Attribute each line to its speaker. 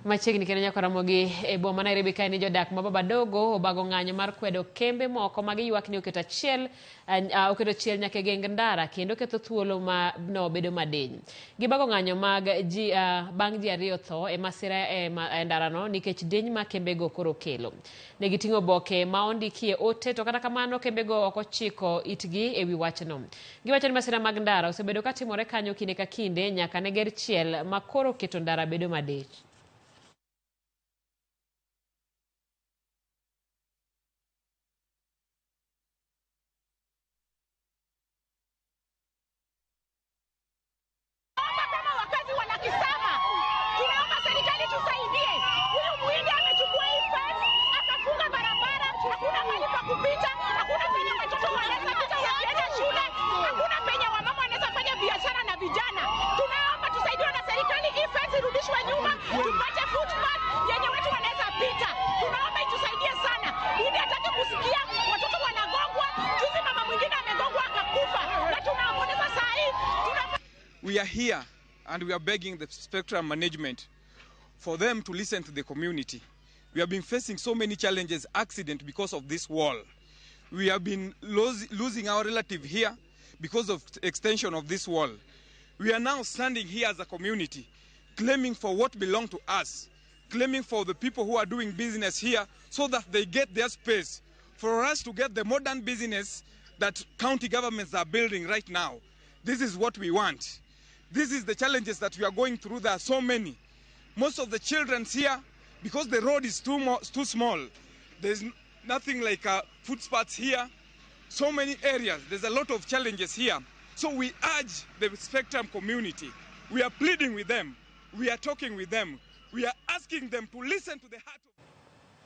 Speaker 1: Machiegni kendo nyaka Ramogi e boma Nairobi kae ni jodak ma Babadogo obago ng'anyo mar kwedo kembe moko ma giywak ni oketo achiel oketo chiel nyaka e geng ndara kendo ketho thuolo ma no bedo madiny. Gibago ng'anyo mag ji bang' ji ariyo tho e masira e ndarano nikech diny ma kembego koro kelo. Ne giting'o oboke ma ondikie ote to kata kamano kembego ok ochiko itgi e wi wachno. Giwacho ni masira mag ndara osebedo ka timore kanyo kinde ka kinde nyaka ne ger chiel ma koro keto ndara bedo madich.
Speaker 2: Tunaomba kama wakazi wana Kisama, tunaomba serikali tusaidie. Huyu muhindi amechukua hii fence akafunga barabara, hakuna mahali pa kupita, hakuna penye watoto wanaweza pita wakienda shule, hakuna penye wamama wanaweza fanya biashara na vijana. Tunaomba tusaidiwe na serikali, hii fence irudishwe nyuma, tupate footpath yenye watu wanaweza pita. Tunaomba itusaidie sana. Muhindi hataki kusikia, watoto wanagongwa. Juzi mama mwingine amegongwa akakufa, na tunaomboleza saa hii.
Speaker 3: We are here and we are begging the Spectrum management for them to listen to the community. We have been facing so many challenges, accident because of this wall. We have been losing our relative here because of extension of this wall. We are now standing here as a community, claiming for what belongs to us, claiming for the people who are doing business here so that they get their space, for us to get the modern business that county governments are building right now. This is what we want. This is the challenges that we are going through. There are so many. Most of the children here, because the road is too small, there's nothing like footpaths here. So many areas, there's a lot of challenges here. So we urge the Spectrum community. We are pleading with them. We are talking with them. We are asking them to listen to the heart of